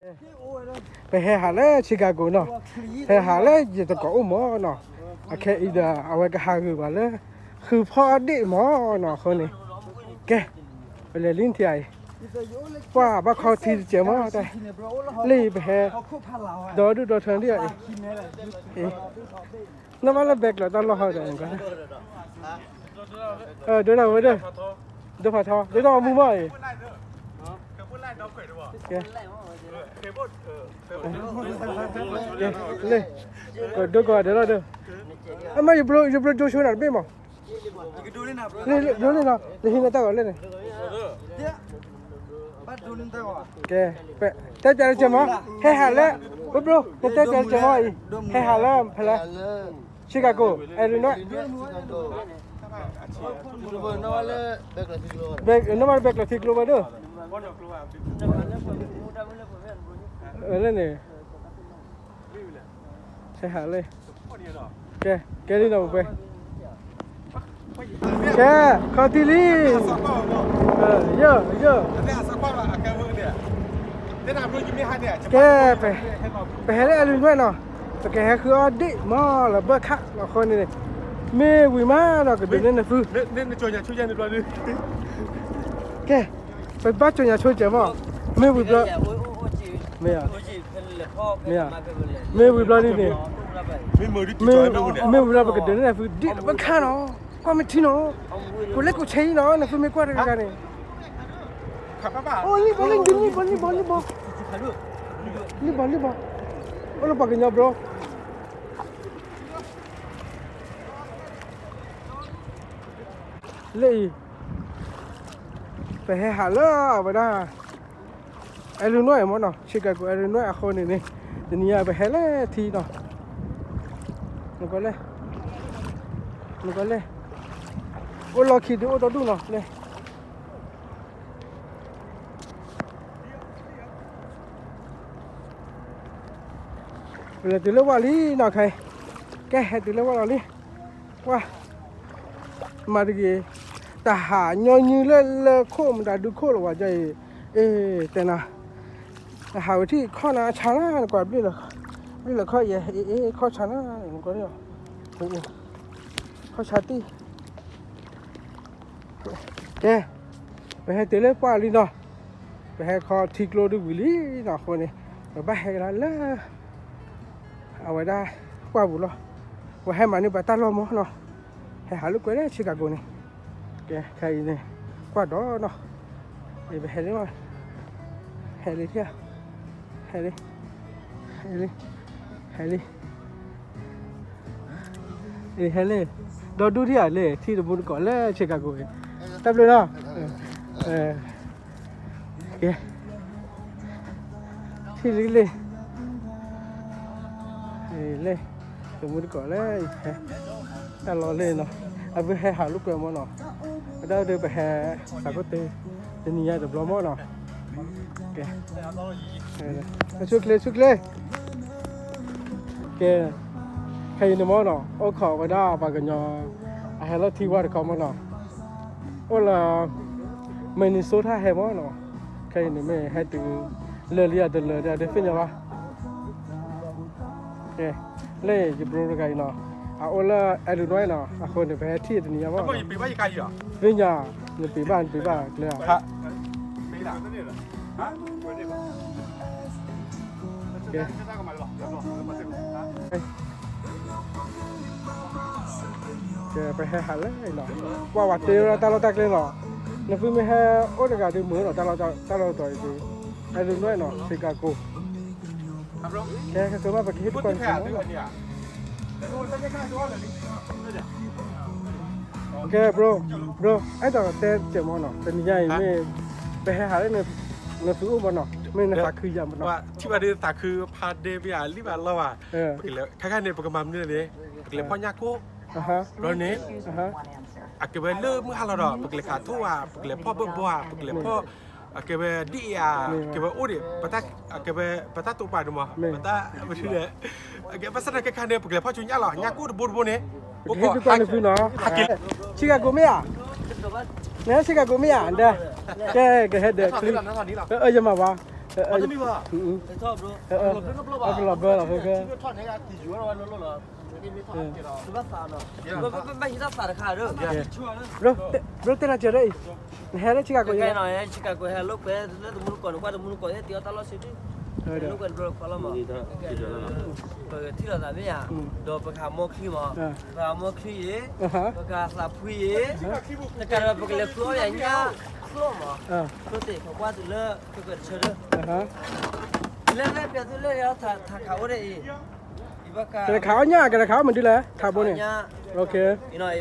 ပဟဲဟးလၢ Chicago နီၤ, ဟဲဟးလၢယတကိးအိၣ်မးနီၤ, အခဲအံၤဒီး အဝဲကဟးဂီၤဘၣ်လၢ ဃုဖီအီၣ်ဒ့ၣ်မးနီၤအဃိန့ၣ်, ကဲ, ပလဲၤလံနထံၣ်အံၤ, ပှၢ်ဘၣ်ခီထံတစဲးမးတဲ, လၢအံၤပဟဲ, ဒီဒူၣ်ဒီထၢဒ်အံၤ, နီၢ်ဘၣ်လၢဘဲကျိးတၢ်လီၢ်ဟီဒီး, ဒိၣ်ဒၣ်ဝဲဒၣ်, ဒိၣ်ဖးထီ, ဒိၣ်ထီမူမးအံၤ, လၢ, ဒိၣ်ကီးဒၣ်လီၤဒီး, အမ့ၢ်ယဘျီဒိဆိနၤတဘ့ၣ်မး, ဒိၣ်န့ၣ်လီၤ, နဟံးနတၢ်ဂီၤလၢန့ၣ် ကဲ, တဲပျးတစဲးမး, ဟဲဟးလၢ, ဘျိဘျိ နတဲပျးတစဲးမးအံၤ, ဟဲဟးလၢဖဲလဲၣ်, Chicago, Illinois, နီၢ်ဘၣ်လၢဘဲကျိးထံကျိဘၣ်ဒီး, လၢန့ၣ် ဟဲဟးလၢ, ကဲ, ကဲလံနီၤပှဲၤ, ကဲ, ခီၣ်ထံးလံ, ယၢ်, ယၢ်, ကဲ, ပဟဲလၢ Illinois နီၤ, ပကဟဲဃုအီၣ်ဒ့ၣ်မးလၢဘၢၣ်ခၣ်လီၤအဃိန့ၣ်, မ့ၢ်ဝံၤမးနီၤ ကဒုးနဲၣ်နသု, ကဲ, ပဘၣ်ကၠီညါဆိကဲးမး, မ့ၢ်ဝံၤဘျီ, မ့ၢ်, မ့ၢ်ဝံၤဘျီဒ်န့ၣ်, မ့ၢ်ဝံၤဘျီပကဒုးနဲၣ်နသုဒ့ၣ်လၢဘၢၣ်ခၣ်နီၤ, ကွၢ်မ့ၢ်ထံနီၤ, ကိးလၢကိးဆဲးအံၤနီၤ နသုမ့ၢ်ကွၢ်တဂၤဂၤန့ၣ်, အိၣ်လံဘီလံဘီလံဘီလံဘီ, လံဘီလံဘီ, အိၣ်လၢပှၤကညီဘျီ လၢအံၤ, ပဟဲဟးလၢအဝဲဒၣ် Illinois မ့ၢ်နီၤ, Chicago Illinois အဃိန့ၣ်န့ၣ်, တနံၤညါပဟဲလၢထံနီၤ, နကလဲၣ်, နကလဲၣ်, အိၣ်လီၢ်ခံဒုးအိၣ်ဒီဒူၣ်နီၤ, လဲၣ် ပလဲၤတုၤလၢဝၣ်လံနီၤခဲအံၤ, ကဲဟဲတုၤလၢဝၣ်လီၤလံ, ကွၢ်, မၤတဂ့ၤ, တၢ်ဟးညီနုၢ်လၢလၢခိၣ်မတၤဒုခိၣ်လီၤဝဲဒ်အံၤ, အ့ တဲနၤ, နဟးဝဲထံၣ်ခီၣ်နၤဆါနၤ နကွၢ်ဘျ့ၣ်လီၤ, ဘျ့ၣ်လီၤခီၣ်ယဲ, အ့ အ့ ခီၣ်ဆါနၤ, နကွၢ်, ခီၣ်ဆါတံၢ် ကဲ, ပဟဲတုၤလၢပှၢ်လံနီၤ, ပဟဲခီထံကျိဒ်ဝံၤလံနီၤအဃိန့ၣ်, ပဘၣ်ဟဲကဒါလၢ အဝဲဒၣ်ပှၢ်ပူၤလီၤ, ပဟဲမၤန့ၢ်ပှၤတၢ်လီၢ်မ့ၢ်နီၤ, ဟဲဟးလိာ်ကွဲလၢ Chicago န့ၣ်, ကဲခဲအံၤန့ၣ်, ကွၢ်ဒီးနီၤ, ပဟဲလံမး, ဟဲလံထံၣ်, ဟဲလံ, ဟဲလံ, ဟဲလံ အ့ ဟဲလံ, ဒီဒူၣ်ထံၣ်ဧါလဲၣ်, ထံၣ်တမူတကိးလၢ Chicago အံၤ, တၢ်ဘျုးနီၤ, ကဲ, ထံၣ်လံလဲၣ်, လဲၣ်, တမူတကိးလၢ ဟဲ, တၢ်လီၢ်လဲၣ်နီၤ, အဝဲဟဲဟးလိာ်ကွဲမ့ၢ်နီၤ, အဒၣ်ဒီးပဟဲ သးခိၣ်တ့ တနံၤညါတဘျီမ့ၢ်နီၤ, ကဲ, ဆူၣ်ချ့ဆူၣ်ချ့ ကဲ, ခဲအံၤန့ၣ်မ့ၢ်နီၤ အိၣ်ခိးဝဲဒၣ်ပှၤကညီ အဟဲလီၤထံဝါတခီမ့ၢ်နီၤ, အိၣ်လၢ Minnesota ဟဲမ့ၢ်နီၤ, ခဲအံၤန့ၣ်မ့ၢ်ဟဲတုၤ လၢာ်လံဧါတလၢာ်ဒီး တသ့ၣ်ညါဘၣ်, ကဲ, လၢယဘျီတဂၤအံၤနီၤ, အအိၣ်လၢ Illinois နီၤ, အဃိန့ၣ် ပဟဲထံၣ်တနံၤညါမ့ၢ်နီၤ, သ့ၣ်ညါ, နပ့ၤဘၣ် နပ့ၤဘၣ်ကျဲဧါ ကဲ, ပဟဲဟးလၢအံၤလီၤ, ကွၢ်ဝဲတ့ဝဲဒၣ်တၢ်လီၢ်တၢ်ကျဲလီၤ, နသုမ့ၢ်ဟဲအိၣ်တဂၤဒီးမုာ်လီၤ, တၢ်လီၢ်တီၤအံၤ, Illinois နီၤ Chicago, ကဲ, ကဲ, ကဲ, ဘၣ်ပကဟ့ၣ်တကွၢ်န့ၣ် ကဲ, bro, bro, အဲၣ်ဒိးတဲတစဲးမ့ၢ်နီၤ, တနံၤညါအံၤမ့ၢ် ပဟဲဟးလၢ နသုအိၣ်မ့ၢ်နီၤ, မ့ၢ်နသးခုယၤမ့ၢ်နီၤ, ထံၣ်ဘၣ်ဒီးသးခုဖးဒဲးဘၣ်ဧါ, လံၣ်ဘၣ်လီဘၣ်, ခဲခါန့ၣ် ပကမၤမနုၤလဲၣ်န့ၣ်, ပကလဲၤဖီၣ်ညၣ်ကိၣ်, ဘျီန့ၣ် အကဲဝဲလၢမုၢ်ဟါလီၤဒီး ပကလဲၤခးထိၣ်ဧါ, ပကလဲၤဖီၣ်ဘၢၣ်ဘီဧါ, ပကလဲၤဖီၣ် အကဲဝဲဒ်အံၤဧါ, ကဲဝဲအိၣ်ဒံး, အကဲဝဲပတၢ်တိာ်ပာ်ဒံးမး, ပတၢ်ဝဲဒ်လဲၣ်, အကဲဘၣ်ဆၣ်သနာ်က့ခဲခါန့ၣ် ပကလဲၤဖီၣ်ဆူညၣ်လီၤ, ညၣ်ကိၣ်တဘိတဘိန့ၣ်, ပကဟ့ၣ်ဒုးကွၢ်န့ၣ်သုနီၤ, Chicago မ့ၢ်ဧါ, နဟဲ Chicago မ့ၢ်ဧါ, ကဲ, ကဟဲဒီးချံ, ယမၤဝါ, အကလီၤဘၢလီၤဖဲဖဲ ဘၣ်သးနီၤ, ဘၣ်ဟံးတၢ်သးတခါဒီး, ဘျီတဲလီၤစၢၤဒီးအံၤ, နဟဲလၢ Chicago အံၤ, Chicago ဟဲလိာ်ကွဲလၢတမူတကိးန့ၣ် ကွၢ်တမူတကိးသ့ၣ်တံၤအီၣ်တၢ်လီၢ်ဆံဒု, လိာ်ကွဲတဘျီတခီလီၤမး, ပကထံၣ်လိာ်သးမ့ၢ်ဧါ, ဒီးပကဟးမီချံမး, ပကဟးမီချံအံၤ, ပကသးဖှံအံၤ, တကးဒီးပကလဲၤဃုအီၣ်ယၤညၣ်ချိၣ်မး, ချိၣ်သ့ၣ် ပကွၢ်တုၤလၢကကၢၢ်တဆၢဒၢ, လၢလၢပျဲသုလၢထးခးအိၣ်ဒ်အံၤ ကလဲၤခးအီၣ်ညၣ် ကလဲၤခးအီၣ်မနုၤလဲၣ် ထးဘိန့ၣ်, လၢအီၤ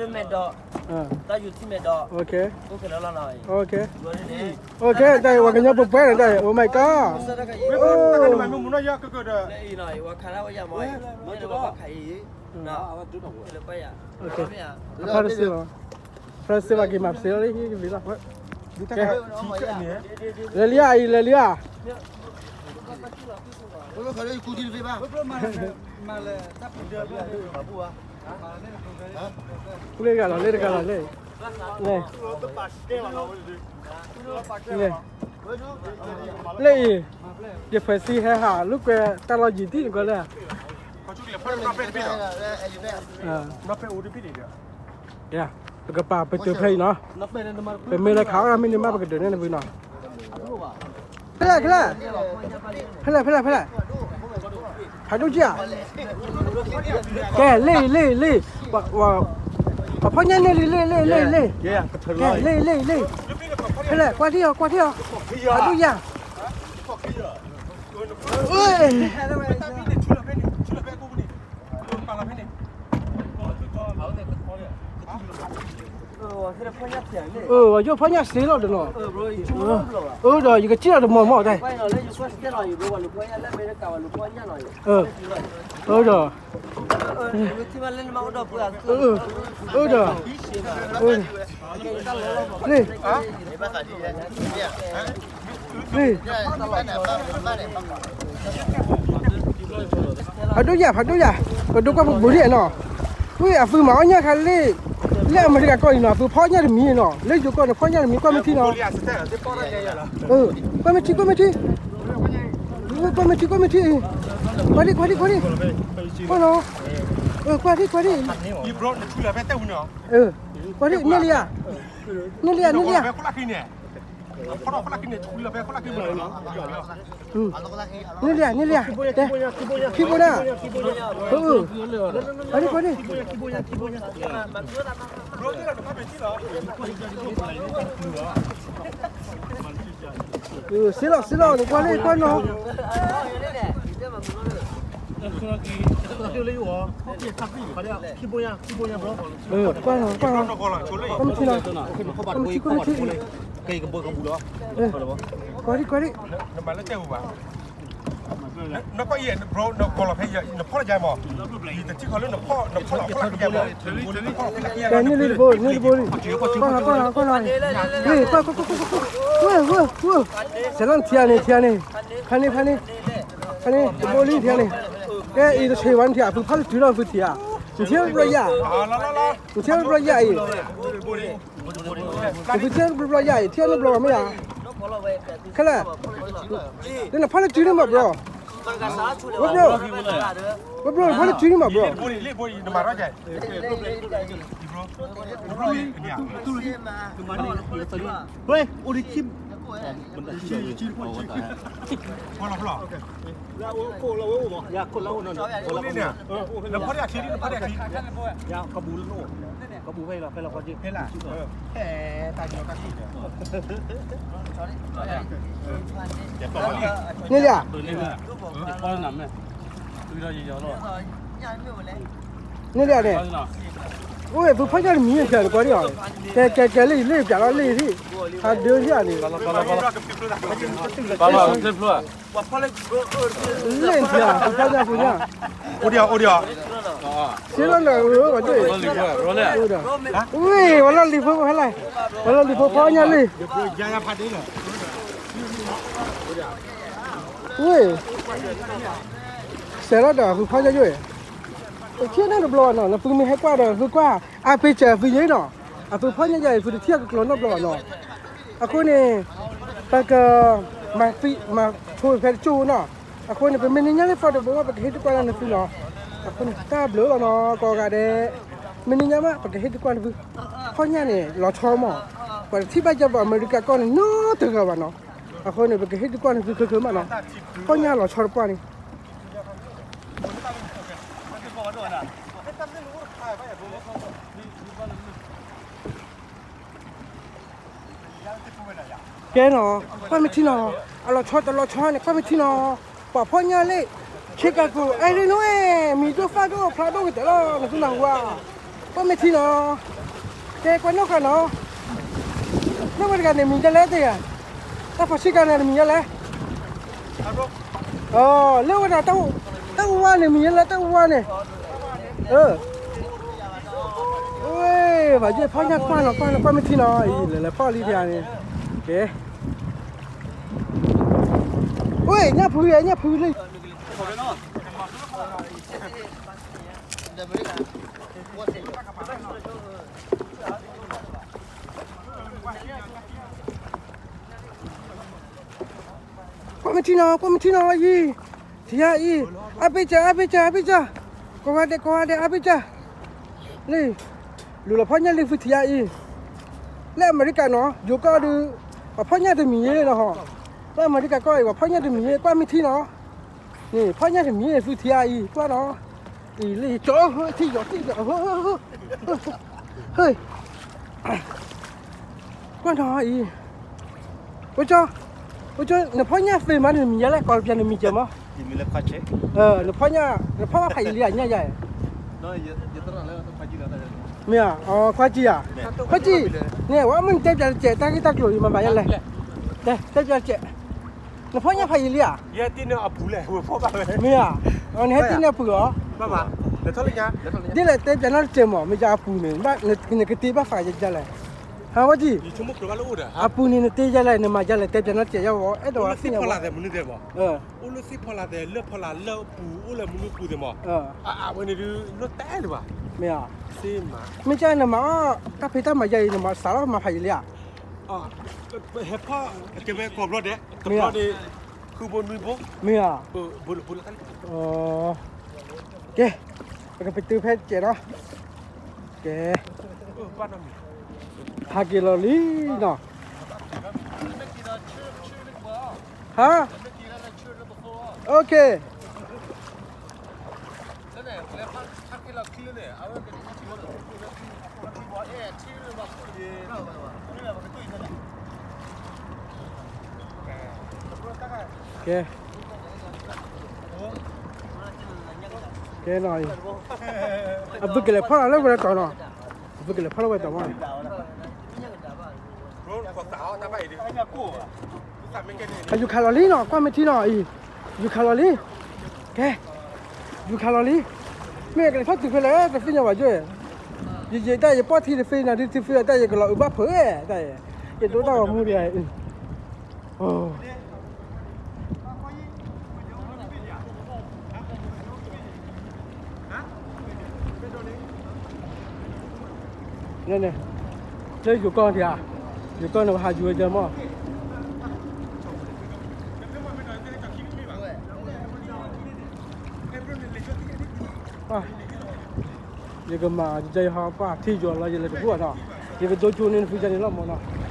ဒ်မဲာ်ဒီး, တၢ်ယူၤထံမဲာ်ဒီး, အိၣ်ခဲလၢာ်လီၤနီၤ, အိၣ်ခဲ, တၢ်အံၤ ပှၤကညီပှဲၤပှဲၤန့ၣ် တၢ်အံၤ Oh my god, အဖါတစ့လီၤ, ဖါတစ့လီၤက့ၤမၤပစ့လီၤလၢဟံၣ်ကဘ့ၣ်လီၤ, လဲၤလံဧါအံၤ လဲၤလံဧါ, ကူလ့တဂၤလီၤ လ့တဂၤလီၤ လ့, လ့အံၤ, ယဖှဲးစံဟဲဟးလိာ်ကွဲတၢ်လီၢ်ယံၤတံၢ်နကွၢ်လၢ, ပကပာ်ပတုာ်ဖဲအံၤနီၤ, ပမ့ၢ်လၢခးအီၣ်မ့ၢ်န့ၣ်မး ပကဒုးနဲၣ်နဖုနီၤ, ဖဲလဲၣ် ဖဲလဲၣ်, ဖဲလဲၣ် ဖဲလဲၣ်, ဖးဒိၣ်ကံၢ်ဧါ, ကဲ လ့ လ့ လ့, ပှၤဖီညါန့ၢ်လံ လ့ လ့ လ့ လ့, ကဲ လ့ လ့ လ့, ဖဲလဲၣ် ကွၢ်ထံၣ်အီၤ ကွၢ်ထံၣ်အီၤ, ဖးဒိၣ်ကံၢ်ဧါ, အၢ ယိၣ်ဖီညါစ့လီၤဒီးနီၤ, အၢဒီး ယကစံၣ်လီၤတနီၤ, အၢဒီး အၢဒီး, လ့ လ့ ဖးဒိၣ်ယၤ ဖးဒိၣ်ယၤ, ပဒိကွၢ်ပဘူးဒံးနီၤ, ဝံၣ်အသုမၤအီၣ်ညၣ်ခါလ့, လၢအမဲရကၤကီၢ်အံၤနီၤ အသုဖီညၣ်တမံၤနီၤ လၢယိၤကီၢ်န့ၣ် ဖီညၣ်တမံၤ ကွၢ်မ့ၢ်ထံနီၤ, ကွၢ်မ့ၢ်ထံ ကွၢ်မ့ၢ်ထံ, ကွၢ်မ့ၢ်ထံ ကွၢ်မ့ၢ်ထံ, ကွၢ်ဒံး ကွၢ်ဒံး ကွၢ်ဒံး, ကွၢ်လီၤ, ကွၢ်ဒံး ကွၢ်ဒံး, ကွၢ်ဒံး န့ၢ်လံဧါ, န့ၢ်လံဧါ န့ၢ်လံဧါ န့ၢ်လံဧါ န့ၢ်လံဧါ, န့ၢ်လံဧါ, ခံဘိနၤ, ကွၢ်ဒံး ကွၢ်ဒံး, စ့လီၤ စ့လီၤ နကွၢ်လၢကွၢ်နီၤ, ကွၢ်နီၤ ကွၢ်နီၤ, ကွၢ်မ့ၢ်ထံနီၤ, ကွၢ်မ့ၢ်ထံ ကွၢ်မ့ၢ်ထံ, ကွၢ်ဒံး ကွၢ်ဒံး, နဖီၣ်လၢယၤမး, ယတထံၣ်ခီလၢနဖီၣ် နဖီၣ်လီၤဖီၣ်လၢကယၤမး, န့ၢ်တဘိ န့ၢ်တဘိ, ကွၢ်နီၤ ကွၢ်နီၤ ကွၢ်နီၤ, ကွၢ် ကွၢ် ကွၢ် ကွၢ်, စဲးလီၤနထံၣ်ဧါန့ၣ် ထံၣ်ဧါန့ၣ်, ဖဲန့ၣ် ဖဲန့ၣ်, ဖဲန့ၣ် တဘိလံထံၣ်ဧါန့ၣ်, ကဲအံၤတဆံးဝဲနထံၣ်ဧါ သုဖီၣ်လၢတုၤလီၤသုထံၣ်ဧါ, နထံၣ်ဘျီယၤ, နထံၣ်ဘျီယၤအံၤ, သုထံၣ်ဘျီယၤအံၤ ထံၣ်န့ၣ်ဘျီမ့ၢ်ဧါ, ခဲလၢာ်, လၢနဖီၣ်လၢတုၤန့ၣ်မးဘျီ, ဝဲဘျီ, ဝဲဘျီ နဖီၣ်လၢတုၤန့ၣ်မးဘျီ, ဝဲ န့ၣ်လံဧါ, န့ၣ်လံဧါန့ၣ်, အိၣ်သုဖီၣ်ညၣ်တမံၤန့ၣ် ကွၢ်ဒံးအီၤ, ကဲ ကဲ ကဲ လၢယလၢယပျးလီၤလၢယထံၣ်, ဟးဒၢယၤန့ၣ်, လၢနထံၣ်ဧါ သုဖီၣ်ညၣ်သုညါ, အိၣ်ဒံး အိၣ်ဒံး, စ့လီၤလၢအဝဲဒၣ်, ဝ့ၢ် ဝဲလီၤလံၤဖိဖဲလဲၣ်, ဝဲလီၤလံၤဖိဖီၣ်ညၣ်လံ ဝ့ၢ်, စဲးလီၤဒီးသုဖီၣ်ညၣ်ယိၣ်, တထံၣ်န့ၣ်တဘျီနီၤ, နသုမ့ၢ်ဟဲကွၢ်ဒီးသုကွၢ်, အပ့ၤစၢၤသုယ့ၣ်နီၤ, အသုဖီၣ်ညၣ်ယၤအံၤ သုတထံၣ်အကကျိၤနီတဘျီနီၤ, အဃိန့ၣ်, ပက မၤသံ, မၤဆိဖဲတကၠိၢ်နီၤ. အဃိန့ၣ် ပမ့ၢ်နံၤညါလၢ affordable ဝဲ ပကဟ့ၣ်သကွၢ်လၢနသုလီၤ. အဃိန့ၣ် တၢ်ဘျုးလီၤနီၤ ကိးဂၤဒဲး. မ့ၢ်နံၤညါမး ပကဟ့ၣ်သကွၢ်နသု. ဖီၣ်ညၣ်န့ၣ် လီၤဆီမး, ပှၤတထံၣ်ဘၣ်ယဲၢ်ဘၣ် အမဲရကၤကီၢ်န့ၣ် နီတဂၤဘၣ်နီၤ. အဃိန့ၣ် ပကဟ့ၣ်သကွၢ်နသုခဲခဲမးနီၤ. ဖီၣ်ညၣ်လီၤဆီတပှၢ်န့ၣ် ကဲနီၤ, ကွၢ်မ့ၢ်ထံနီၤ, အလီၤဆီတလီၤဆီန့ၣ် ကွၢ်မ့ၢ်ထံနီၤ, ပှၤဖီၣ်ညၣ်လၢ Chicago, Illinois, မံၤဒိၣ်ဖးဒိၣ်ဖျါဒိၣ်ကတၢၢ်လီၤ နသုနၢ်ဟူဧါ, ကွၢ်မ့ၢ်ထံနီၤ, ကဲကွၢ်နီၣ်ဃာ်နီၤ, လၢဝဲတဂၤန့ၣ်မံၤဒ်လဲၣ်တဂၤ, တၢ်ဖီၣ်ဆံကၤန့ၣ်မံၤဒ်လဲၣ် လၢဝဲဒၣ် တၢ်အူဝါန့ၣ်မံၤဒ်လဲၣ် တၢ်အူဝါန့ၣ်, ဘၣ်ယဲၢ်ဖီၣ်ညၣ်ကွၢ်နီၤ ကွၢ်နီၤ ကွၢ်မ့ၢ်ထံနီၤ အံၤ လဲၤလဲၤဖီၣ်လံဖဲန့ၣ်, ကဲ, ဝဲ ညၣ်ဖုး ညၣ်ဖုးလံ ကွၢ်မ့ၢ်ထံနီၤ ကွၢ်မ့ၢ်ထံနီၤအံၤ, ထံဧါအံၤ, အါဘ့ၣ်စၢ် အါဘ့ၣ်စၢ် အါဘ့ၣ်စၢ်, ကိးဂၤဒဲး ကိးဂၤဒဲး အါဘ့ၣ်စၢ်, လံ, လူၤလီၤဖီၣ်ညၣ်လံ ဖုထံဧါအံၤ, လၢအမဲရကၤနီၤ ယိၤကီၢ်ဒုး, ပှၤဖီၣ်ညၣ်တမံၤယဲလီၤဟီ, လၢအမဲရကၤကီၢ်အံၤ ပှၤဖီၣ်ညၣ်တမံၤယဲ ကွၢ်မ့ၢ်ထံနီၤ, န့ၣ် ဖီၣ်ညၣ်တမံၤယဲ ဖုထံဧါအံၤ ကွၢ်နီၤ, အံၤလံ ကၠီထံယီၤထံယီၤ ဟ့ၣ် ကွၢ်နီၤအံၤ, အိၣ်ကၠီ, အိၣ်ကၠီ နဖီၣ်ညၣ်သ့မး နမံၤယဲလဲၣ် ကိးပျးနမံၤကဲမး, နဖီၣ်ညၣ် နဖီၣ်ဘၣ်ဖးယံာ်လံဧါ ညၣ်ယဲ, မ့ၢ်ဧါ, ခွါကၠံဧါ, ခွါကၠံ, န့ၣ် ဝဲမ့ၢ်နတဲပျးတစဲး တၢ်ဂ့ၢ်တၢ်ကျိၤအံၤ မၤဘၣ်ယဲလဲၣ်, တဲပျးတစဲး, နဖီၣ်ညၣ်ဖးယံာ်လံဧါ, မ့ၢ်ဧါ, နဟဲတ့ၢ်န့ၢ်အပူၤလီၤ ဒ်လဲၣ်တဲပျးနီတစဲးမး မ့ၢ်ယါအပူၤန့ၣ် နကတ့ဘၣ်ဃးယလဲၣ်, ဟါဝဲကၠံ, အပူၤန့ၣ်နတ့ယလဲၣ် နမၤယလဲၣ် တဲပျးနီတစဲးယဝဲ အဲၣ်ဒိးဝဲသ့ၣ်ညါဝဲ, အိၣ်လၢသ့ၣ်ဖီလာ်သဲးမနုၤသဲးမး, အိၣ်လၢသ့ၣ်ဖီလာ်သဲးလၢဖီလာ်လၢအပူၤအိၣ်လၢမနုၤပူၤသဲးမး, အဝဲန့ၣ်ဒုး နီၢ်တဲလၢၤဘၣ်, မ့ၢ်ဧါ, မ့ၢ်ကၠၢ်နမၤအီၣ် တၢ်ဖံးတၢ်မၤယါအံၤ နမၤစးလီၤမၤဖးယံာ်လံဧါ, ဟဲဖီၣ် ကမဲကီၢ်ဘျီဒဲး ကဘျီန့ၣ် ဃုဘိနွံဘိ, မ့ၢ်ဧါ, ကဲ, ပကပတုာ်ဖဲစဲးနီၤ, ကဲ, ဟးက့ၤလီၤလံနီၤ, ဟါ, okay. ကဲ, ကဲနီၤ, အဘုကလဲၤဖီၣ်လီၤလၢဝဲတီၤနီၤ, အဘုကလဲၤဖီၣ်လီၤဝဲတီၤမး အယူၤခးလီၤလံနီၤ ကွၢ်မ့ၢ်ထံနီၤအံၤ, ယူၤခးလီၤလံ, ကဲ, ယူၤခးလီၤလံ, မ့ၢ်ကလဲၤထီၣ်တုၤဖဲလဲၣ် တသ့ၣ်ညါဘၣ်ယိၣ်, ယယတၢ်ယပီၢ်ထံတသ့နီၤ ဒ်ထံဖုအတၢ်ယကလီၤအုးဘၣ်ဖုး, တၢ်ယ, ယဒိၣ်တၢ်ဂီၤမူဒံး, န့ၣ်, လၢယိၤကီၢ်ဒံးဧါ, ယိၤကီၢ်န့ၣ် ပဟးယူၤဝဲဒၣ်မး, ယကမၤယဟီပှၢ်ထံယီၤလီၤ ယလဲၤတဘူၣ်နီၤ, ယကဒိကၠိန့ၣ်နဖုကၢန့ၣ်လီၤမးနီၤ.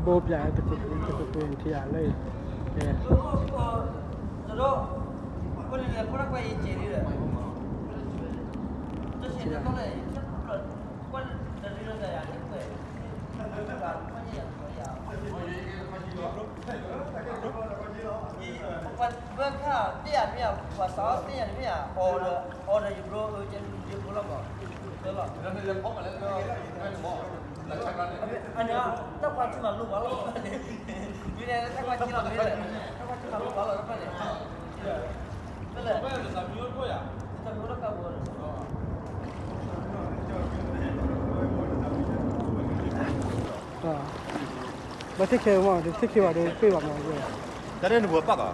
Bố pia tụi tụi tụi tụi tụi thì à lê. ဘၣ်ခါသ့ၣ်ယၤတမ့ၢ်ဧါ, ပှၤစးအီၣ်သ့ၣ်ယၤတမ့ၢ်ဧါ, အီဒီး အီဒီးယဘျီ အကဲလူၤယဘျီလီၤမး, အန့ၣ် တၢ်ကွၢ်ထံမၤလိဘၣ်လီၤ, မ့ၢ်တၢ်ကွၢ်ထံလီၤမ့ၢ်လဲၣ်, တၢ်ကွၢ်ထံမၤလိဘၣ်လီၤတဖၣ်န့ၣ်, မ့ၢ်လဲၣ်, တၢ်မ့ၢ်အိၣ်တၢ်ဘီဒီး ဘၣ်ထံၣ်ခဲမး တထံၣ်ခဲဘၣ်ဒီး ပ့ၢ်ဘၣ်မး, တၢ်န့ၣ်နဘၣ်ပာ်ကီး,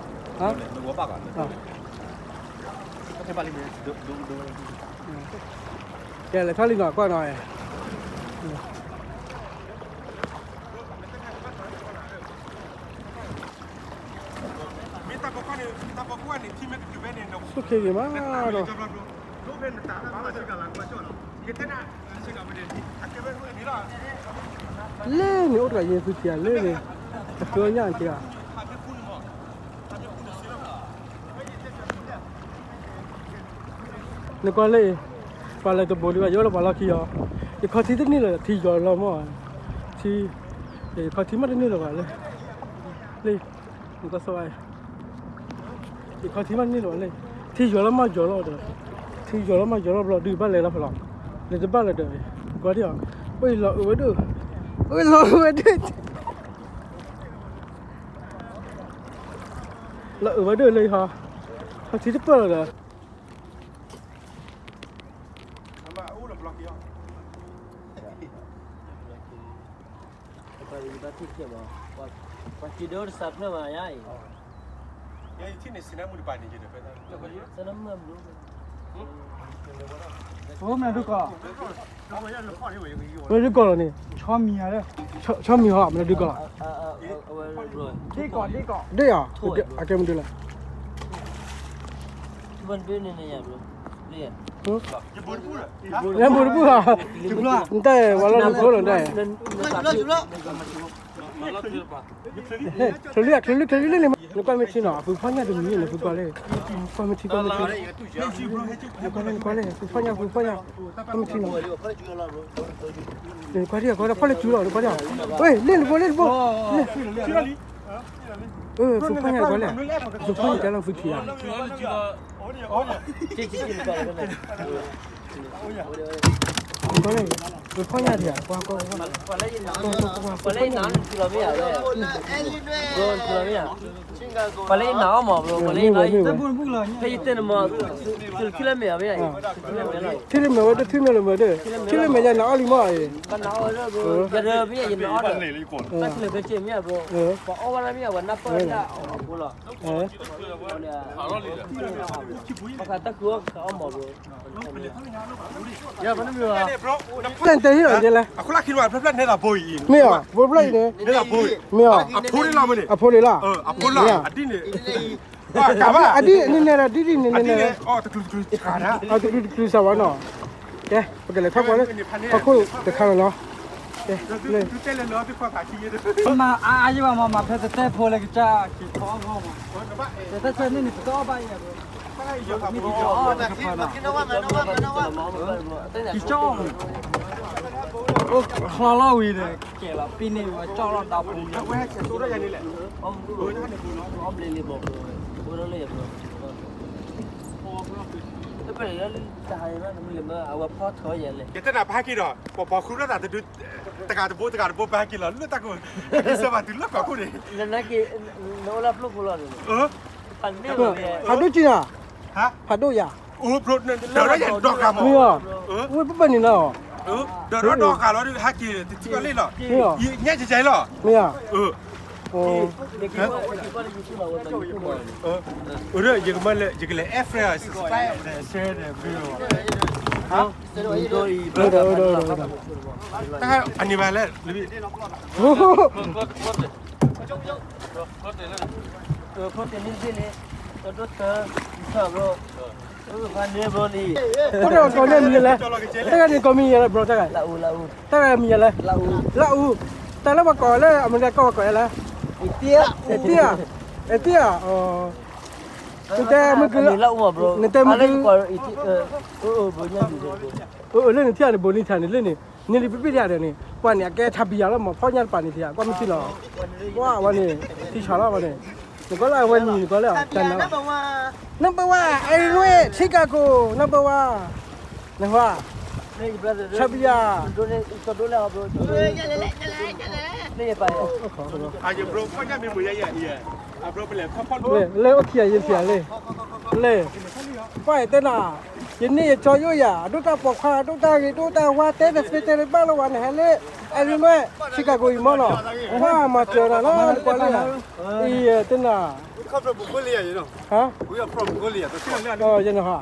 နဘၣ်ပာ်ကီး, ကဲလဲၤထီၣ်လံနီၤ ကွၢ်နီၤ, ဆိၣ်ခ့ဂ့ၤမးဒီး လၢန့ၣ်အိၣ်တဂၤယဲၢ်သုထံဧါ, လၢန့ၣ် အကၢညၣ်က့ဧါ, နကွၢ်လၢအံၤ, ပှၤလဲၤတဘိးဒံးဘၣ် ယအိၣ်လၢပှၤလီၢ်ခံအီၤ, ယခီထံတန့ၢ်လၢၤ ထံယီၤလီၤမး, ထံ, ယခီထံမးတန့ၢ်လၢၤဘၣ်လၢ, လၢ, နကွၢ်စၢ်ဝဲ ယခီထံမးတန့ၢ်လၢၤဘၣ်လၢ, ထံယီၤလီၤမးယီၤလီၤဒီး, ထံယီၤလီၤမးယီၤလီၤဘျီဒုးဘၣ်လဲၤလီၤဖဲလီၤ, လဲၤတဘၣ်လၢၤဒီး, ကွၢ်ဒံးအီၤ, အိၣ်လီၤအၢဝဲဒၣ်, အိၣ်လီၤအၢဝဲဒၣ်, လီၤအၢဝဲဒၣ်လၢဟီ, ခီထံတပၢၢ်လီၤဒီး ပှၤကဒိတစးဖျၢၣ်မး, ပှၤကဒိတစးဖျၢၣ်မးယါအံၤ, အိၣ်မနုၤဒုးကီၢ်, မနုၤဒုးကီၢ်လီၤန့ၣ်, ဆီမံၤဧါ, ဆီမံၤဟီ မနုၤဒုးကီၢ်လီၤ, ဒ့ၣ်ဧါ, အကဲမနုၤလဲၣ် နဘူးတပူၤဧါ, နတၢ်ဝဲလီၤနဖိလီၤနတၢ်, ချုးလံချုးလံချုးလံလံမး, နကွၢ်မ့ၢ်ထံနီၤ အဖုဖီၣ်ညၣ်တမံၤန့ၣ် နဖုကွၢ်လၢ, ကွၢ်မ့ၢ်ထံကွၢ်မ့ၢ်ထံ, နကွၢ်လၢနကွၢ်လၢ ဖုဖီၣ်ညၣ်ဖုဖီၣ်ညၣ်, ကွၢ်မ့ၢ်ထံနီၤ, နကွၢ်ဒံးကွၢ်ဒံးဖီၣ်လၢစုလီၤ နကွၢ်ဒံး, ဝဲလ့ၣ်နဖိလ့ၣ်နဖိ, ဖုဖီၣ်ညၣ်ကွၢ်လဲၣ်, ဖုဖီၣ်ညၣ်ကွၢ်လၢဖုထံဧါ နကွၢ်လၢ နဖီၣ်ညၣ်ဒံးဧါ, ကွၢ်ကွၢ်ကွၢ်ကွၢ်, ပှၤလၢယနာ်အီၤမးဘျီ, ပှၤလၢယနာ်အီၤ, ဖဲယတဲန့ၣ်မး, ထံလၢမဲာ်ဝဲတထံမဲာ်လၢမဲာ်ဒီး, ထံလၢမဲာ်ယနာ်အီၤလံမး, ယနာ်အီၤဒီး, တၢ်ချၢကဲမ့ၢ်ဘျီ, ပှၤအီၣ်ဝဲဒၣ်မ့ၢ်ဝဲနၢ်ပၢၢ်ဒၣ်အီၤဖိလီၤ ပှၤဃးတၢ်ဃုအီၣ်ဃုအီၣ်မးဘျီ, တၢ်တဲဟ့ၣ်လီၤယဲလဲၣ်, အခိၣ်လၢခံလီၤ ဖျၢၣ်ဖျၢၣ်န့ၣ်လီၤဘိအံၤ, မ့ၢ်ဧါ, ဘိဖျၢၣ်အံၤန့ၣ်, မ့ၢ်ဧါ, အဖိန့ၣ်လီၤ, အဖိလံလီၤ, အဒ်န့ၣ်, အဒ်န့ၣ်န့ၣ်, အဒ်န့ၣ်န့ၣ်, အတကလုာ်တကလုာ်စၢ်ဝဲနီၤ, ကဲ ပကလဲၤထီၣ်ကွၢ်လၢ ဟီၣ်ခိၣ်တခါလီၤနီၤ, ကဲ မၤအါအါယဘၣ်မး မၤဖဲတတဲဖိလၢကစၢ်က့ၤဖီအီၣ်မး, တတဲဆၢန့ၣ်န့ၣ် ပတအီၣ်ဘၣ်အံၤ, မ့ၢ်တအီၣ်တကဖၢနီၤ, ကကၠီၣ်, အိၣ်ချီလီၤဝံၤဒီး ကဲလီၤပံၤန့ၣ်ဝဲကၠီၣ်လီၤတၢ်ပူၤ, ယတဲနၤပဟဲက့ၤဒီး ပှၤပှၤဃုထီၣ်သးတဒု တဂၤတဘိတဂၤတဘိပဟဲက့ၤလီၤ လၢတၢ်ကိး ကစၢ်ဘၣ်တုၤလၢကီၢ်ခိၣ်န့ၣ်, ဖးဒိၣ်ကံနၤ, ဖးဒိၣ်ယၤ, မ့ၢ်အီၤ, ဝဲပပၢၢ်န့ၣ်နီၤ, ဒီးဒီးဒီးဃာ်လီၤ ဟဲက့ၤတထံၣ်ကီးလ့ၣ်လီၤ, ညါကကဲလီၤ, မ့ၢ်ဧါ, အိၣ်ဒီး ယကမၤလၢ ယကလဲၤ air fryer တၢ်အန့ၣ်ဘၣ်လဲၣ်, အိၣ်ဒီးကိးန့ၢ်မံၤလဲၣ်, တၢ်ဂၤန့ၣ်ကိးမံၤယဲလဲၣ် ဘျီတၢ်ဂၤ, တၢ်ဂၤမံၤယဲလဲၣ်, လၢအူ, တၢ်လၢပှၤကိးလၢအမဲရကၤကိးပှၤကိးယဲလဲၣ်, အ့တ့ဧါ, အ့တ့ဧါ, နတဲမုၢ်က, နတဲမုၢ်က, အၢ လၢနထံၣ်န့ၣ် ဘိးနံၣ်ထါန့ၣ်လၢန့ၣ်, န့ၣ်လံပပ့ၢ်တယၤဒီးန့ၣ် ပှၤန့ၣ် အကဲထါဘံယၤလီၤမး ဖီၣ်ညၣ်တပၤန့ၣ်တယၤ ကွၢ်မ့ၢ်ထံလီၤ, ပှၤဝဲန့ၣ် ထံဆးလီၤဝဲန့ၣ်, နကွၢ်လၢအဝဲနံၤနကွၢ်လၢ number one အဲၣ်ရံလွဲၣ် Chicago number one နဟါ ဆၣ်ပယၤ လၢအိၣ်ခံဂၤယဲၢ်ခံဂၤလၢ လၢ ကွၢ်အံၤတဲနၤ ယန့ၢ်ယကၠီယိၣ်ယၤ အဒိၣ်တၢ်ပိာ်ခွါ အဒိၣ်တၢ်ဂ့ၤ ဒိၣ်တၢ်ဝါ တဲတသ့တဲတဘၣ်လၢၤဝဲ နဟဲလၢ အဲၣ်ရံလွဲၣ် Chicago အံၤမ့ၢ်နီၤ ကွၢ်မၤစၢၤနၤလၢနကွၢ်လၢ အံၤတဲနၤ ဟါ ယနဟါ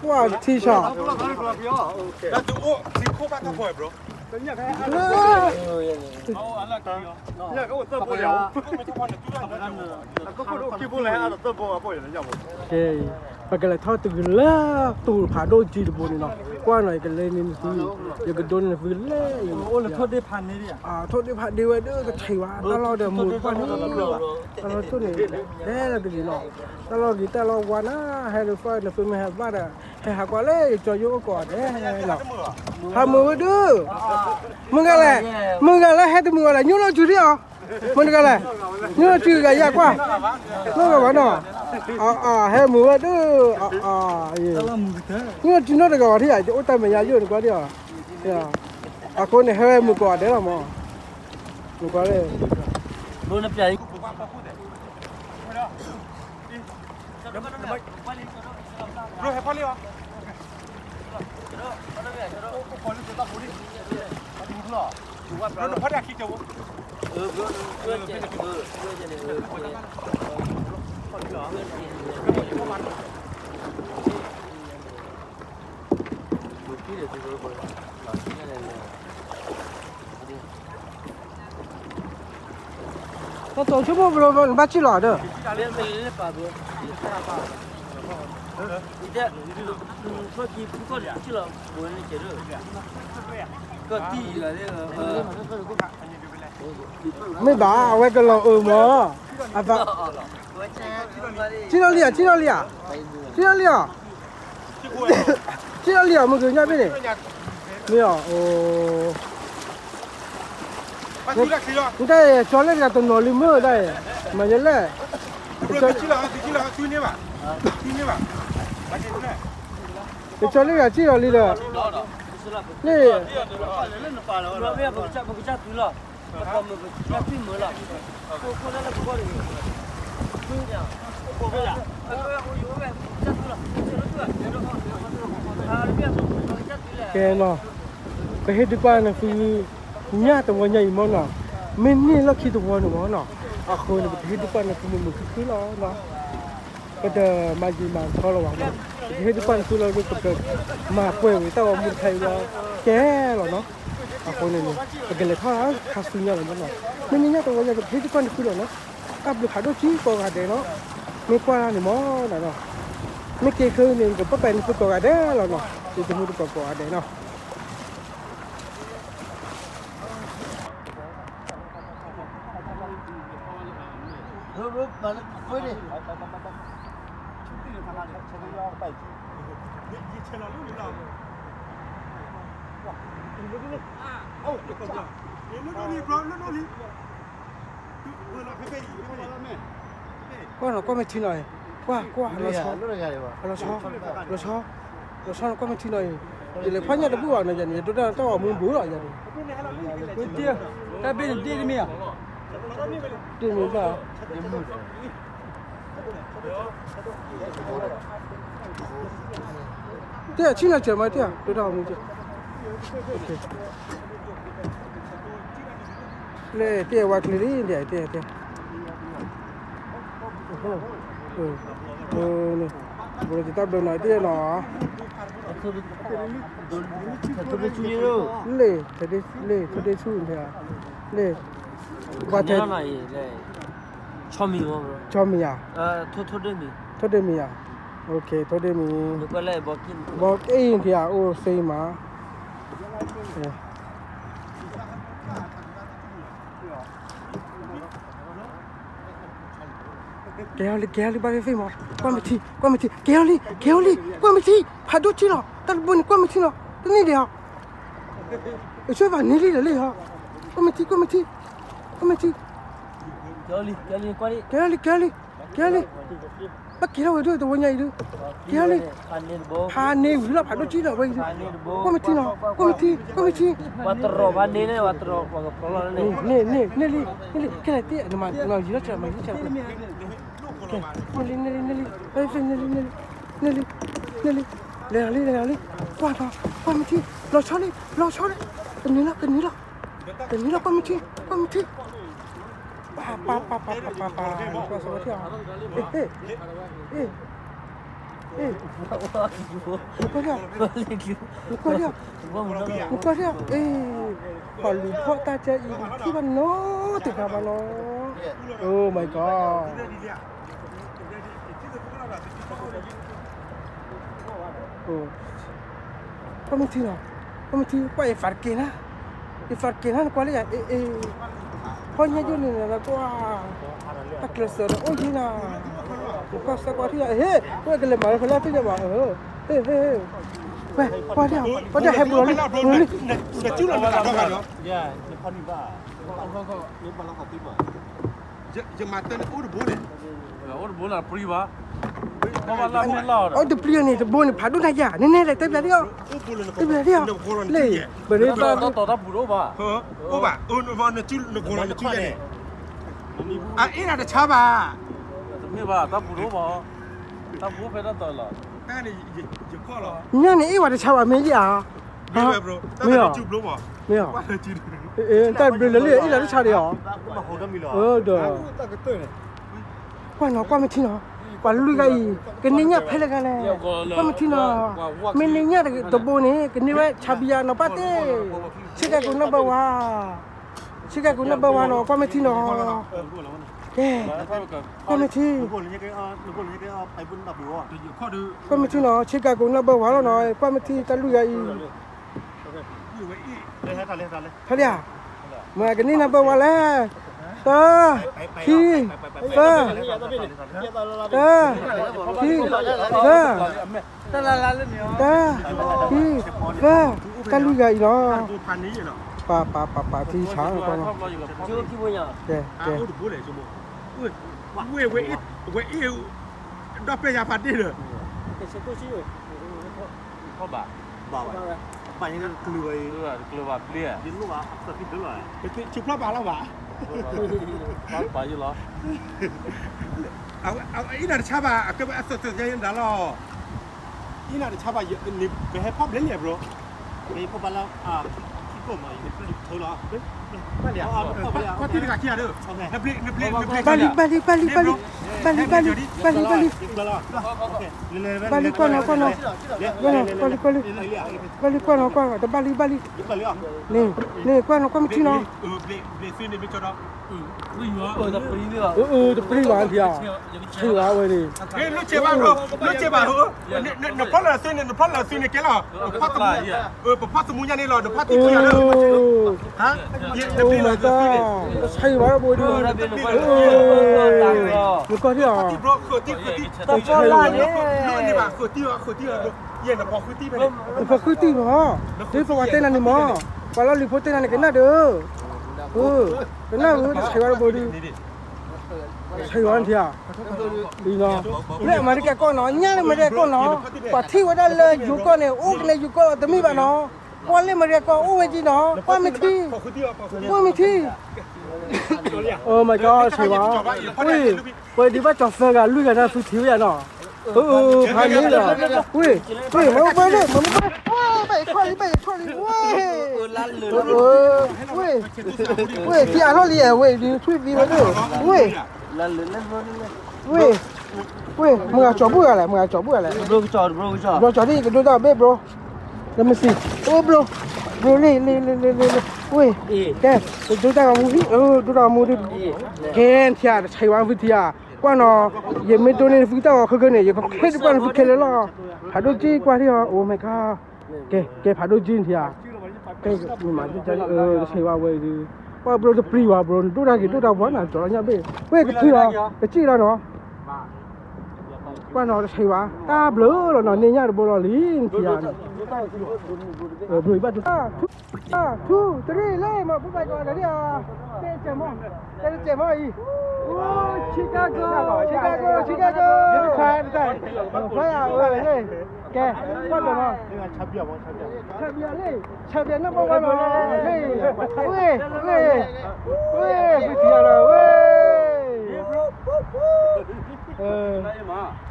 ကွၢ်ထံဆၣ် ပကလဲၤထီၣ်တုၤလၢ တူၢ်ဖးဒိၣ်ကံတဘိန့ၣ်နီၤ ကွၢ်နီၤ ယကလဲၤန့ၢ်နသု ယကဒိန့ၢ်နသုလဲၣ် ထိၣ်ဒ့ဖးဒ့ဝဲဒၣ်ကထံၣ်ဝဲ တၢ်လီၢ်ဒီးမူတဖၣ်န့ၣ် တၢ်လီၢ်ဒီးမူတဖၣ်န့ၣ် လဲၤလၢတဂ့ၤနီၤ တၢ်လီၢ်ဂ့ၤတၢ်လီၢ်ဝါနၤ ဟဲဒုးဖၢနသုမ့ၢ်ဟဲဘၣ်ဒီး ဟဲဟးကွၢ်လၢယကၠီယိၣ်အိၣ်ကိးဂၤဒဲးနီၤ ဟးမုာ်ဝဲဒုး မုၢ်ဂၤလဲၣ် မုၢ်ဂၤလၢဟဲတမုာ်အီၤလဲၣ် ညိၣ်လီၤစုထံၣ်အီၤ မုၢ်တဂၤလဲၣ် ညိၣ်လီၤစုဂၤယၤကွၢ် လီၤဂၤဘၣ်နီၤ ဟဲမုာ်ဝဲဒုး ညိၣ်လီၤစုနီတဂၤဘၣ်ထံၣ်ယၤ ယအိၣ်တၢ်မဲာ်ညါယိၣ်နကွၢ်ဒ်အီၤ အဃိန့ၣ် ဟဲဝဲမုာ်ကိးဂၤဒဲးလီၤမး မုာ်ကွၢ်လၢ တၢ်တိၤဆိကမိၣ်ဘျီဘျီ နဘၣ်စံၣ်လီၤဒီး မ့ၢ်ဘၣ် အဝဲကလီၤအၢမး အသး ထံၣ်လီၤလံဧါ ထံၣ်လီၤလံဧါ ထံၣ်လီၤလံဧါ ထံၣ်လီၤလံဧါ မုၢ်ကညၣ်ဘ့ၣ်န့ၣ် မ့ၢ်အီၤ အိ နတၢ်ကၠီလၢတဂၤတနီၤလံမ့ၢ်ဒၣ်အံၤ မၤယဲလဲၣ် ကၠီလၢတဂၤစံၣ်လီၤလံဒီး လၢ ကဲနီၤ ပဟ့ၣ်ဒုးကွၢ်နသု ညၣ်တဝီညါအံၤမ့ၢ်နီၤ မ့ၢ်န့ၢ်လီၢ်ခံတဝီန့ၣ်မ့ၢ်နီၤ အဃိန့ၣ် ပကဟ့ၣ်ဒုးကွၢ်နသုမုာ်မုာ်ခုၣ်ခုၣ်လီၤနီၤ ပတမၤယံာ်မၤထီလီၤဘၣ်နီၤ ပကဟ့ၣ်ဒုးကွၢ်နသုလီၤ ပကမၤပှဲၤဝဲတၢ်ဂီၤမူတခါအံၤလီၤ ကဲလီၤနီၤ အဃိန့ၣ်န့ၣ် ပကလဲၤထီၣ်ခါဆူညါလီၤနီၤ မ့ၢ်န့ၢ်ညၣ်တဝီညါ ပကဟ့ၣ်ဒုးကွၢ်နသုလီၤနီၤ တၢ်ဘျုးဖးဒိၣ်ကံကိးဂၤဒဲးနီၤ မ့ၢ်ကွၢ်လၢန့ၣ်မ့ၢ်နီၤ မ့ၢ်က့ၤခဲအံၤန့ၣ် ပကပာ်နသုကိးဂၤဒဲးလီၤနီၤ ယတမူတကိးကိးဂၤဒဲးနီၤ ကွၢ်နီၤ ကွၢ်မ့ၢ်ထံနီၤ ကွၢ် ကွၢ် လီၤဆီ လီၤဆီ လီၤဆီ လီၤဆီနီၤ ကွၢ်မ့ၢ်ထံနီၤအံၤ ယလဲၤဖီၣ်ညၣ်တဘူၣ်ဘၣ်နီၤ ယၤန့ၣ် ယဒိတၢ်တၢ်ဂီၤမူဘူးလီၤ ယၤန့ၣ် တၢ်ဘ့ၣ်န့ၣ်ဒ့ၣ်တမ့ၢ်ဧါ ဒ့ၣ်မ့ၢ်ဘၣ် တဲဆံနီၤစၢၤမးတဲ ဒိတၢ်ဂီၤမူ လၢတဲဝါကျဲလံ တဲတဲတဲ တၢ်ဘျုးနီၤတဲနီၤ လ့ၣ် လ့ၣ် ထိၣ်ဒ့ဆူၣ် လ့ၣ် ပှၤတဲ ဆီမံၤဧါ ထိၣ်ဒ့မံၤဧါ ထိၣ်ဒ့မံၤ ဘီက့ၣ်အံၤ အိၣ်စ့မး ကဲအီၤလံ ကဲအီၤလံ ဘၣ်ဖ့ၣ်ဖ့ၣ်မး ကွၢ်မ့ၢ်ထံ ကွၢ်မ့ၢ်ထံ ကဲအီၤလံ ကဲအီၤလံ ကွၢ်မ့ၢ်ထံ ဖးဒိၣ်ထံလီၤ တၢ်တဘိန့ၣ် ကွၢ်မ့ၢ်ထံလီၤ တန့ၢ်ဒံးဧါ အဆၢဘၣ်န့ၢ်လံဒီးလံဧါ ကွၢ်မ့ၢ်ထံ ကွၢ်မ့ၢ်ထံ ကွၢ်မ့ၢ်ထံ ကဲလံ ကဲလံ ကဲလံ, ကဲလံ, ဘၣ်က့ၤထီၣ်ဝဲဒၣ်တဝီညါအံၤဒုး, ကဲလံ, ဖးန့ၢ်ဝံၤလီၤ ဖးဒိၣ်ကံဒီးဝဲအံၤဒုး, ကွၢ်မ့ၢ်ထံနီၤ ကွၢ်မ့ၢ်ထံ ကွၢ်မ့ၢ်ထံ, န့ၣ် န့ၣ် န့ၢ်လံ န့ၢ်လံ ခဲလၢာ်တ့ၢ် နမၤနီၤ ယံၤထီၣ်ဆၢ မၤယံၤထီၣ်ဆၢ န့ၢ်လံ န့ၢ်လံ န့ၢ်လံ န့ၢ်လံ န့ၢ်လံ လဲၤလီၤလံ လဲၤလီၤလံ, ကွၢ်နီၤ ကွၢ်မ့ၢ်ထံ လီၤဆီလံ လီၤဆီလံ, ကန့ၢ်လီၤ ကန့ၢ်လီၤ ကန့ၢ်လီၤ ကွၢ်မ့ၢ်ထံ ကွၢ်မ့ၢ်ထံ, ပၢ် ပၢ် ပၢ် ပၢ် ပၢ် ပၢ် နကွၢ်စၢၤဝဲထံၣ်အီၤ, အ့ၣ် အ့ၣ် အ့ၣ် နကွၢ်ထံၣ်အီၤ နကွၢ်ထံၣ်အီၤ အ့ၣ် ပှၤလူၤဖီၣ်တၢ်ကဲအံၤ ထံၣ်ဘၣ်နီတဂၤဘၣ်နီၤ, Oh my God. ကွၢ်မ့ၢ်ထံနီၤ ကွၢ်မ့ၢ်ထံ ကွၢ်အံၤ ဖးတက့ၤနၤ အံၤ ဖးတက့ၤနၤ နကွၢ်လၢယၤ အ့ၣ် အ့ၣ် ဖီၣ်ညါယိၣ်န့ၣ် နကွၢ် တၢ်ကျဲးစၢးဒီးအိၣ်ယံၤနၤ နကွၢ်စၢ်ကွၢ်ထံၣ်ယၤ ဟ့ၣ် ဝဲကလဲၤမၤလၢဖဲလၢဖဲညါဘၣ် ဟ့ၣ် ဟ့ၣ် ဝဲ ကွၢ်ထံၣ်အီၤ ကွၢ်ထံၣ်ဟဲဘူးလီၤလံ ဘူးလံ ယမၤတၢ်န့ၣ်အိၣ်တဘိန့ၣ် အိၣ်တပျံၤန့ၣ် တဘိန့ၣ် ဖးဒိၣ်နၤယၤ နနဲၣ်လဲၤတဲပျးဒံးအီၤ တဲပျးဒံးအီၤ လဲၣ် ဘၣ်န့ၣ်ဘၣ် အိၣ်ဘၣ် နစုနကိးလီၤနစုယဲန့ၣ် အအ့ၣ်နၤတဆါဘၣ် တမ့ၢ်ဘၣ် တၢ်ပူၤတအိၣ်ဘၣ် တၢ်ပူၤဖဲတၢ်တီၤလီၤ တၢ်န့ၣ် ယခီၣ်လီၤ ညါန့ၣ်အ့ၣ်ဝဲတဆါဘၣ် မ့ၢ်ယၤ မ့ၢ်အီၤ မ့ၢ်အီၤ တၢ်ဘျုးလၢလံ အ့ၣ်လီၤတဆါဒီးအီၤ ဒီး ကွၢ်နီၤ ကွၢ်မ့ၢ်ထံနီၤ ပှၤလွံၢ်ဂၤအံၤ ကန့ၢ်ညၣ်ဖဲလဲၣ်ဂၤလဲၣ် ကွၢ်မ့ၢ်ထံနီၤ မ့ၢ်န့ၢ်ညၣ်တဘိန့ၣ် ကန့ၢ်ဝဲဆါဘံယၤနီၤ ပၢ်သ့ၣ် ဆ့ကၤကိးနၢ်ဘၢဝါ ဆ့ကၤကိးနၢ်ဘၢဝါနီၤ ကွၢ်မ့ၢ်ထံနီၤ ကဲ ကွၢ်မ့ၢ်ထံ ကွၢ်မ့ၢ်ထံနီၤ ဆ့ကၤကိးနၢ်ဘၢဝါလီၤနီၤ ကွၢ်မ့ၢ်ထံတၢ်လွံၢ်ဂၤအံၤ ဖဲလံဧါ မ့ၢ်ကန့ၢ်နၢ်ဘၢဝါလဲၣ် တၢ ခံ သၢ တၢ ခံ သၢ တၢ ခံ သၢ တၢ်လွံၢ်ဂၤအံၤလီၤ ပာ်ပာ်ပာ်ပာ်ထံဆါ ကဲ ကဲ ဝဲ ဝဲအ့ၣ် ဒီးပဲယၤဖးဒ့ၣ်ဒီး ဘၣ် ဘၣ် ဘၣ် တကျၢၤဘၣ်ပျ့ၤ ဆူဖျီၣ်ဘၣ်လီၤဘၣ် ဘၣ်ယလီၤ အအ့ၣ်နၤတဆါဘၣ် အကဲဝဲအသးသးယဲဒၣ်လီၤ အ့ၣ်နၤတဆါဘၣ် ပဟဲဖီၣ်ဘျဲၣ်လံ bro ဖီၣ်ဘၣ်လၢ ခံကိၣ်မး ယကထၢလီၤ ဖီၣ်တံၢ်တဂၤခံဂၤဒီး နဘျ့ နဘျ့ ဘၣ်လံ ဘၣ်လံ ဘၣ်လံ ဘၣ်လံ ဘၣ်လံ ဘၣ်လံ ဘၣ်လံ ဘၣ်လံ ဘၣ်လံ ကွၢ်နီၤ ကွၢ်နီၤ ကွၢ်နီၤ ကွၢ်လံ ကွၢ်လံ ဘၣ်လံ ကွၢ်နီၤ ကွၢ် တဘၣ်လံ ဘၣ်လံ န့ၣ် န့ၣ် ကွၢ်နီၤ ကွၢ်မ့ၢ်ထံနီၤ အၢ တပျံၤဘၣ်ထံဧါ ဆံးဝဲဝဲန့ၣ် နဖီၣ်လၢသုန့ၣ် နဖီၣ်လၢသုန့ၣ်ကဲလီၤ ပဖီၣ်သမူညါန့ၣ်လီၤ နဖီၣ်သံကွံာ်လီၤ Oh my god ဆံးဝဲဘိဒု နကီၢ်ထံဧါ ဃုတံၢ်ဃုတံၢ် ဃုတံၢ်ဃုတံၢ် နဖီၣ်ဃုတံၢ်မး ဒ်သိးပှၤတဲနၤန့ၣ်မး ပှၤလီၢ်လံၤဖိတဲနၤန့ၣ် ကနၣ်ဒီး ကနၣ်ဧၢ တဆံးဝဲတဘိဒု ဆံးဝဲထံဧါ လၢအမဲရကၤကီၢ်နီၤ ညါလၢအမဲရကၤကီၢ်နီၤ ပှၤထံၣ်ဝဲဒၣ်လၢယိၤကီၢ်န့ၣ် အိၣ်ကလဲၤယိၤကီၢ်လီၤ တမ့ၢ်ဘၣ်နီၤ ကွၢ်လၢအမဲရကၤကီၢ်အိၣ်ဝဲက့နီၤ ကွၢ်မ့ၢ်ထံ ကွၢ်မ့ၢ်ထံ Oh my god ဆံးဝဲ ဝ့ၢ် ပှၤဒံးဘၣ်ကၠီၤသၢဂၤလွံၢ်ဂၤန့ၣ် သုထံၣ်ဝဲယၤနီၤ ဖးန့ၣ်လီၤ ဝ့ၢ် ဝ့ၢ် မၤအိၣ်ဘၣ်န့ၣ် မၤအိၣ်ဘၣ် ဝ့ၢ် ဘၣ်ယထီၣ်လံ ဘၣ်ယထီၣ်လံ ဝ့ၢ် ဝ့ၢ် ဝ့ၢ် ထံအါထီၣ်လံ ဝ့ၢ် ဒုးထွံၣ်သံဝဲဒၣ် ဝ့ၢ် ဝ့ၢ် ဝ့ၢ် မၤကၠီၤဘူၣ်ဂၤလဲၣ် မၤကၠီၤဘူၣ်ဂၤလဲၣ် ဘျီကၠီၤဒံး ကဒိတၢ်ဘ့ၣ်ဘျီ let me see အိၣ်ဘျီ ဘျီ လ့ လ့ လ့ လ့ လ့ ဝ့ၢ် ကဲ ဒိတၢ်ဂီၤမူ ဒိတၢ်ဂီၤမူဒုး ကဲထံဧါ တဆံးဝဲဖုထံဧါ ကွၢ်နီၤ ယမ့ၢ်ဒိန့ၢ်နဖုတၢ်ဂီၤခဲကနံၣ် ယကဖျ့ဒုးကွၢ်နဖုခဲလၢာ်လီၤ ဖးဒိၣ်ကံကွၢ်ထံအီၤ Oh my god ကဲ ကဲ ဖးဒိၣ်ကံထံဧါ ကဲ မ့ၢ်မၤဒ်ကဲ တဆံးဝဲဝဲဒုး ကွၢ်ဘျီတပျံၤဝဲဘျီ နဒိၣ်တၢ်ဂ့ၤဒိၣ်တၢ်ဝါနၤ ကၠီၤညါဘ့ၣ် ဝ့ၢ် ကထံလီၤ ကစံၣ်လီၤနီၤ ကွၢ်နီၤ တဆံးဝဲ တၢ်ဘျုးလီၤနီၤ န့ၢ်ညၣ်တဘိလီၤလံ နထံဧါ ဘျီဘျီဘျီ two three လံမး ပဘၣ်ကိးဂၤဒဲးလံဧါ, တဲတစဲးမး, တဲတစဲးမးအံၤ, Chicago Chicago Chicago, ဖဲယၤဝဲလံ, ကဲ, ကွၢ်ဒီးမး, ဆၢဘံၣ်လံ, ဆၢဘံၣ်န့ၣ်ပှၤဝဲလီၤ, လံ, ဝ့ၢ်, ဝ့ၢ်, ဝ့ၢ်, ဖုထံၣ်ယၤလီၤ, ဝ့ၢ်,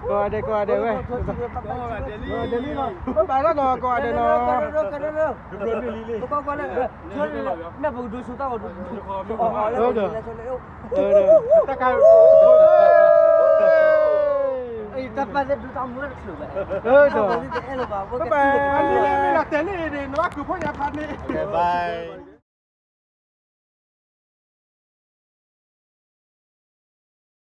ကိးဂၤဒဲး ကိးဂၤဒဲးဝဲ, ကိးဂၤဒဲးလံလီၤ, ဘၣ်ဘၣ်လီၤနီၤ ကိးဂၤဒဲးနီၤ, မ့ၢ်ပကဒိးဆိတၢ်ဂီၤဒိး, တၢ်ကါ, တၢ်ပာ်သ့ၣ်ဒိတၢ်မူတချုးဘၣ်, ဒီး, ဘၣ်ဘၣ်, အနံၤလံမ့ၢ်နတဲန့ၣ်န့ၣ် နဘၣ်ကုာ်ဖိညါဖးန့ၣ်, ဘၣ်